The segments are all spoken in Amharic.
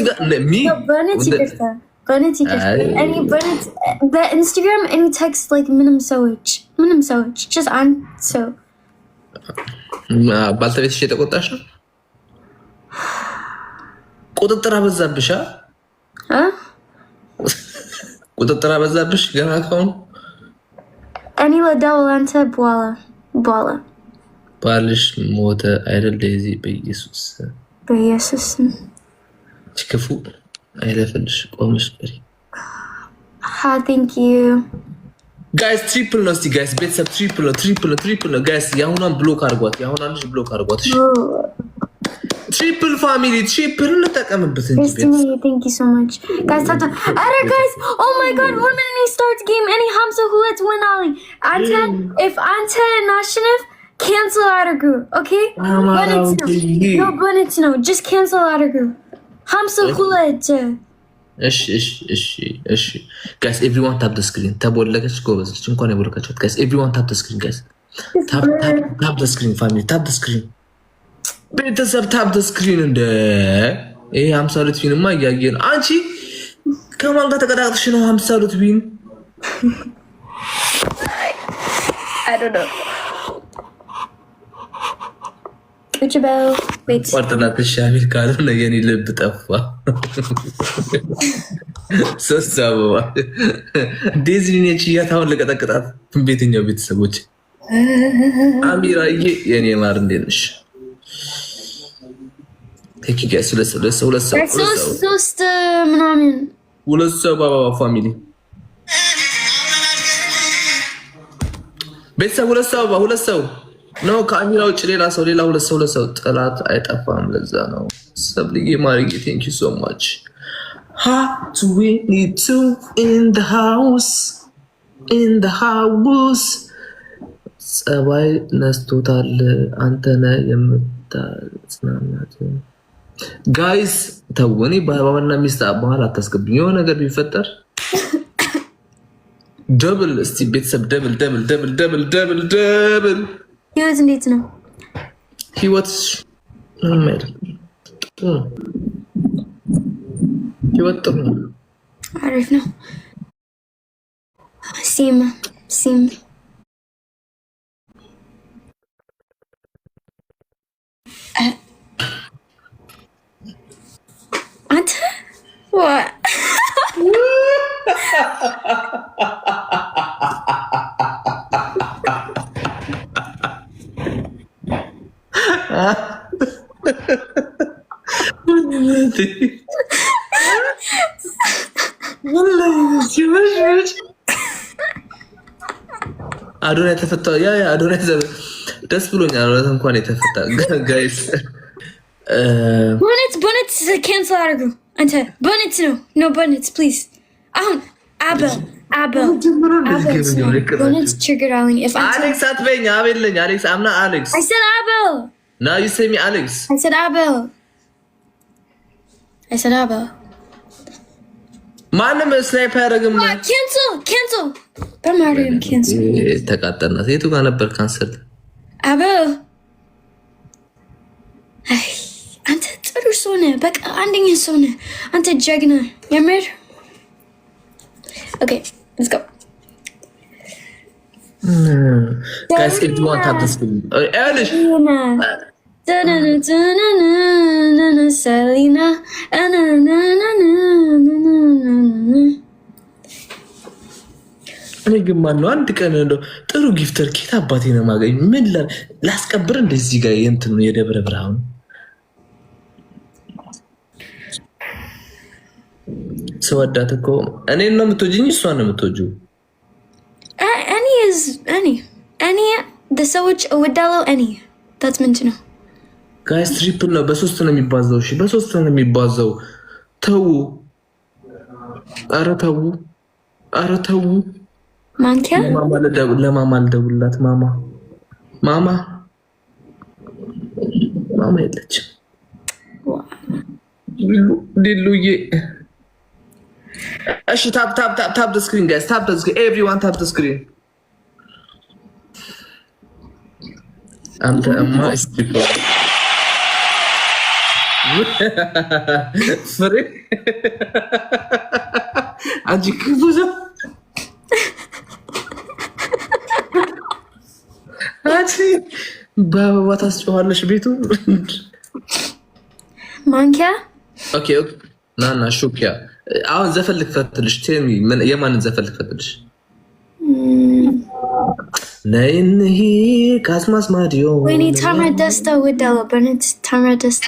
ጋር me በእውነት ይቅርታ፣ በእውነት ይቅርታ። እኔ በእውነት በኢንስታግራም እኔ text like ምንም ሰዎች፣ ምንም ሰዎች፣ just አንድ ሰው። ባልተቤትሽ የተቆጣሽ ነው። ቁጥጥር አበዛብሽ፣ ቁጥጥር አበዛብሽ ገና ከሆኑ። እኔ ለደውል አንተ በኋላ በኋላ። ባልሽ ሞተ አይደል? ዴዚ፣ በኢየሱስ። በኢየሱስ። ክፉ አይለፍልሽ፣ ቆምሽ ቅሪ። Thank you. Guys, triple ነው። እስቲ guys፣ ቤተሰብ triple ነው፣ triple ነው፣ triple ነው guys። የአሁኗን block አድርጓት፣ የአሁኗን ልጅ block አድርጓት። እሺ፣ triple family፣ triple እንጠቀምበት እንጂ። Thank you so much, guys. ኧረ guys, oh my God, one minute start game። እኔ 52 win አለኝ። አንተ if አንተ ናሸንፍ cancel አድርጉ፣ okay? No፣ በእውነት ነው፣ just cancel አድርጉ። 52። እሺ እሺ እሺ እሺ guys, everyone tap the screen። ተቦለከች፣ ጎበዘች። እንኳን የቦለከቻት። Guys, everyone tap the screen. Guys, tap the screen. Family, tap the screen. ቤተሰብ tap the screen። እንደ ይሄ 52 win ማ እያየን፣ አንቺ ከማን ጋር ተቀጣቅጥሽ ነው 52 win? I don't know. ቁጭ በል wait. ቆርጥናት ሻሚል ካልሆነ የኔ ልብ ጠፋ። ሶስት አበባ ዴዚ ነች። እያት አሁን ልቀጠቅጣት። ቤተኛው ቤተሰቦች አሚራዬ የኔ ማር እንዴት ነሽ? Thank you guys። ሁለት ሰው፣ ሁለት ሰው፣ ሁለት ሰው፣ ሶስት ሶስት ምናምን። ሁለት ሰው አበባ family፣ ቤተሰብ ሁለት ሰው አበባ፣ ሁለት ሰው ነው። ከአሚራ ውጭ ሌላ ሰው፣ ሌላ ሁለት ሰው፣ ሁለት ሰው። ጠላት አይጠፋም። ለዛ ነው። ሰብልዬ ማርዬ thank you so much። 22 in the house, in the house። ጸባይ ነስቶታል። አንተ ነህ የምታጽናናት። Guys ተው፣ እኔ ባልና ሚስት በኋላ አታስገብኝ። የሆነ ነገር ቢፈጠር double እስቲ ቤተሰብ፣ double, double, double, double, double, double። ህይወት እንዴት ነው? ህይወት ምንም አይደለም። ጥሩ ነው። ህይወት ጥሩ ነው። አሪፍ ነው። Same, same። አንተ what? አዶናይ ተፈታ። Yeah, አዶናይ ደስ ብሎኛል። እውነት እንኳን የተፈታ guys። በእውነት በእውነት cancel አድርጉ። አንተ በእውነት ነው፣ no፣ በእውነት please። አሁን አበል፣ አበል፣ በእውነት ችግር አለኝ። If አንተ አሌክስ አትበይኝ፣ አቤል ነኝ። አሌክስ አምና አሌክስ። I said አበል። Now you say me አሌክስ። I said አበል። I said አበል። ማንም snipe አያደርግም። Cancel, cancel፣ በማርያም cancel። ተቃጠልና የቱ ጋር ነበር cancel? አበል፣ አይ አንተ ጥሩ ሰው ነህ። በቃ አንደኛ ሰው ነህ። አንተ ጀግና የምር። Okay, let's go. Guys, everyone tap the screen። ይኸውልሽ። ሰሊና። እኔ ግን ማነው አንድ ቀን እንደው ጥሩ gifter ኬት አባቴ ነው የማገኝ? ምን ላስቀብር? እንደዚህ ጋር የእንትኑ የደብረ ብርሃኑ ስወዳት እኮ እኔን ነው የምትወጂኝ? እሷን ነው የምትወጂው? እኔ እኔ እኔ ሰዎች እወዳለሁ። እኔ that's ምንድን ነው? Guys, triple ነው። በሶስት ነው የሚባዛው። እሺ በሶስት ነው የሚባዛው። ተዉ፣ ኧረ ተዉ፣ ኧረ ተዉ። ማንኪያ። ለማማ ልደውልላት። ማማ፣ ማማ፣ ማማ የለችም። ሊሉዬ እሺ፣ tap, tap, tap, tap the screen, guys. Tap the screen, everyone tap the screen። አንተ እማ እስቲ ፍሬ አንቺ ክፉ ሰው አንቺ በአበባ ታስጨዋለሽ ቤቱ ማንኪያ። Okay okay። ና ሹኪያ አሁን ዘፈን ልክፈትልሽ። Tell me የማንን ዘፈን ልክፈትልሽ? ነይ እንሂድ ካስማስ ማዲዮ። ወይኔ ታምራት ደስታ ወዳለው በእውነት ታምራት ደስታ።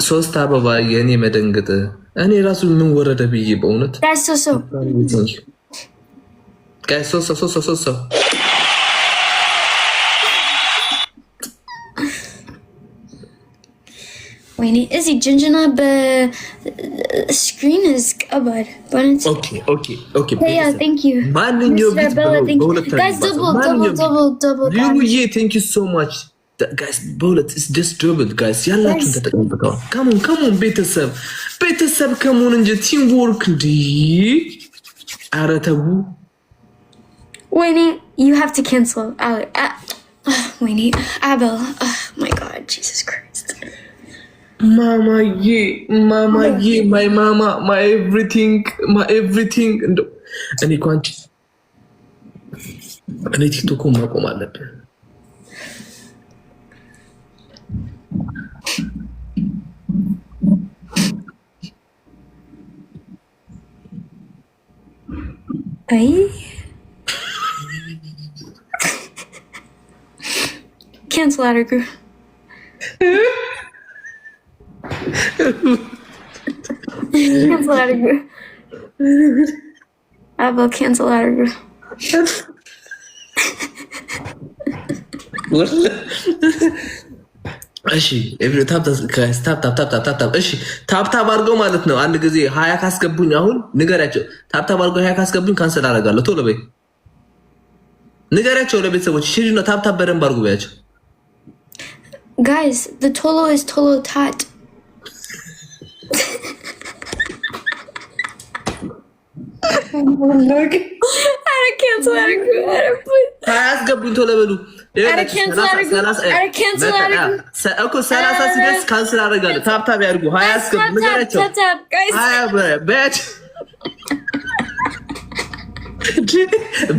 ሶስት አበባ የእኔ መደንግጥ። እኔ ራሱ ምን ወረደ ብዬ በእውነት ሶስት ሰው ሶስት ሰው ሶስት ሰው ወይኔ እዚህ ጅንጅና በ screen ከባድ። ማንኛውም thank you so much guys፣ በሁለት just double guys፣ ያላችሁን ተጠቀምበታል። Come on come on፣ ቤተሰብ ቤተሰብ come on እንጂ team work እንዲ። ኧረ ተው። ወይኔ you have to cancel። ወይኔ አቤል፣ my God, Jesus Christ. ማማዬ ማማዬ፣ my mama, my everything, my everything። እንደው እኔ እኮ አንቺ እኔ ቲክቶክ ማቆም አለብን። አይ cancel አድርጉ። Cancel አድርጉ። አቤል cancel አድርጉ። እሺ tap tap tap tap። እሺ tap tap አድርገው ማለት ነው። አንድ ጊዜ 20 ካስገቡኝ፣ አሁን ንገሪያቸው። Tap tap አድርገው 20 ካስገቡኝ cancel አደርጋለሁ። ቶሎ በይ ንገሪያቸው ለቤተሰቦች። እሺ ነው tap tap በደንብ አድርጉ በያቸው። Guys, the ቶሎ is ቶሎ ታት። ኧረ cancel አድርጉ። ኧረ please. 20 አስገቡኝ ቶሎ በሉ። ኧረ cancel አድርጉ። ኧረ cancel አድርጉ። እኮ 30 ሲደርስ cancel አደርጋለሁ። Tap tap ያድርጉ። 20 አስገቡ ንገሪያቸው። Tap tap, guys. 20 በያቸው።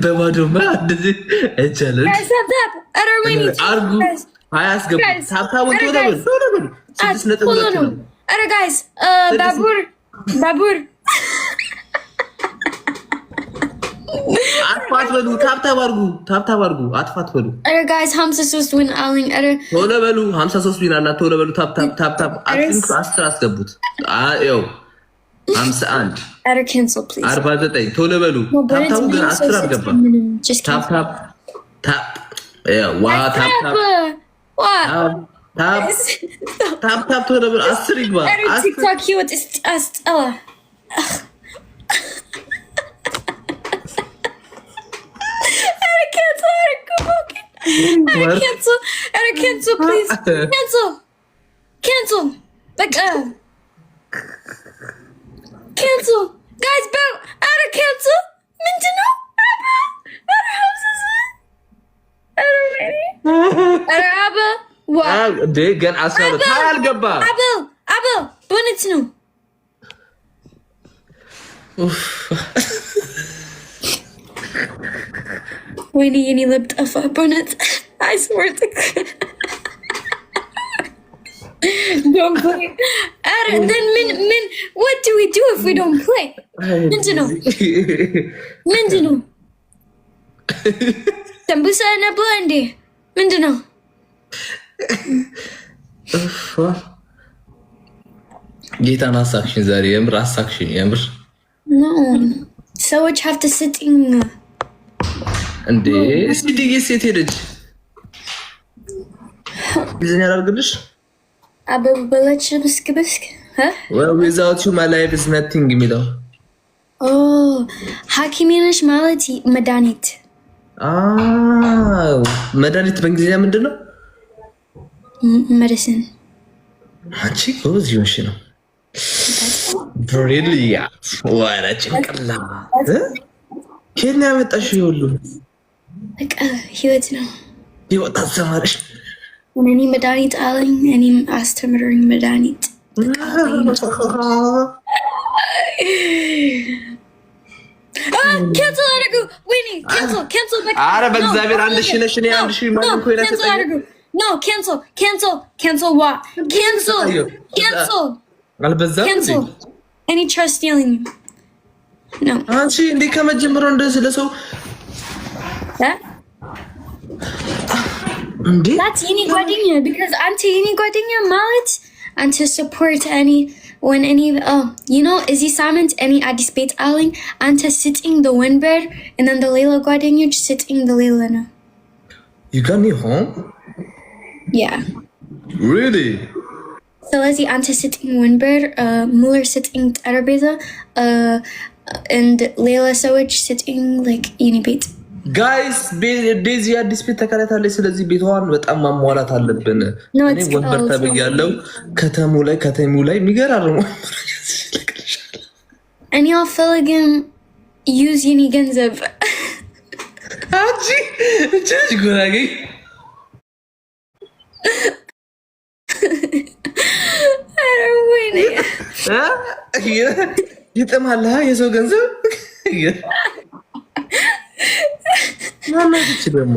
በባዶማ እንደዚህ አይቻልም። Guys, tap tap. ኧረ ወይኔ አርጉ። Guys. 20 አስገቡ። Guys. Tap tap ኡን ቶሎ በሉ ቶሎ በሉ። 6.2 ቶሎ ነው። ነው። ኧረ guys, ባቡር ባቡር። አጥፋት በሉ። Tap tap አርጉ። Tap tap አርጉ። አጥፋት በሉ። ኧረ guys 53 win አለኝ። ኧረ ቶሎ በሉ። 53 win አላት። ቶሎ በሉ። Tap tap tap tap። አትንኩ። 10 አስገቡት። ይኸው 51። ኧረ cancel please. 49። ቶሎ በሉ። Tap tap ኡ ግን 10 አልገባ። Tap tap tap ዋ tap tap tap tap tap ቶሎ በሉ። 10 ይግባ። ኧረ ቲክቶክ ህይወት አስጠላ። ኧረ cancel አድርጉ። ኧረ cancel፣ ኧረ cancel please, cancel, cancel፣ በቃ cancel guys። ኧረ cancel ምንድን ነው? ኧረ ኧረ አበ ዋ እንዴ ገና 12 20 አልገባ። አቤል አቤል በእውነት ነው። ወይኔ የኔ ልብ ጠፋ በእውነት። I swear to God. Don't play. ኧረ then ምን ምን what do we do if we don't play? ምንድን ነው ምንድን ነው? ሰንቡሳ ነበር እንዴ? ምንድን ነው? ጌታን አሳክሽኝ ዛሬ የምር አሳክሽኝ የምር። No, ሰዎች have to sitting. እንዴ ሲዲዬ ሴት ሄደች። እንግሊዝኛ ላድርግልሽ? አበቡ በላች ብስክ ብስክ። Without you my life is nothing የሚለው። Oh ሐኪሜ ነሽ ማለት መድኃኒት። መድኃኒት በእንግሊዝኛ ምንድን ነው? Medicine. አንቺ ጎበዝ ይሆንሽ ነው። Brilliant። ወረ ጭንቅላት ከየት ነው ያመጣሽው? ይሁሉ በቃ ህይወት ነው። ህይወት አስተማረሽ። እኔ መድኃኒት አለኝ። እኔም አስተምረኝ መድኃኒት። Cancel አድርጉ። ወይኔ cancel cancel። ኧረ በእግዚአብሔር 1000 ነሽ። እኔ 1000 ማንም coin አይሰጠኝም። No, cancel cancel cancel ዋ cancel cancel። አልበዛም? Cancel። እኔ trust የለኝም። No. አንቺ እንዴ ከመጀመሪያው እንደዚህ ለሰው እንዴ? That's የኔ ጓደኛ because አንተ የኔ ጓደኛ ማለት አንተ support እኔ when እኔ oh እዚህ ሳምንት እኔ አዲስ ቤት አለኝ። አንተ sitting the ወንበር and then the ሌላ ጓደኞች sitting the ሌላ ነው። You got me home? Yeah. Really? ስለዚህ አንተ sitting ወንበር፣ ሙለር sitting ጠረጴዛ and ሌላ ሰዎች sitting like የኔ ቤት። Guys፣ ዴዚ አዲስ ቤት ተከራይታለች። ስለዚህ ቤቷን በጣም ማሟላት አለብን። እኔ ወንበር ተብያለሁ። ከተሙ ላይ የሚገራርሙ እኔ አልፈልግም use የኔ ገንዘብ። አንቺ እቺ ልጅ ጉራጌ። ኧረ ወይኔ። ይጥማል የሰው ገንዘብ። ማናት እቺ ደግሞ?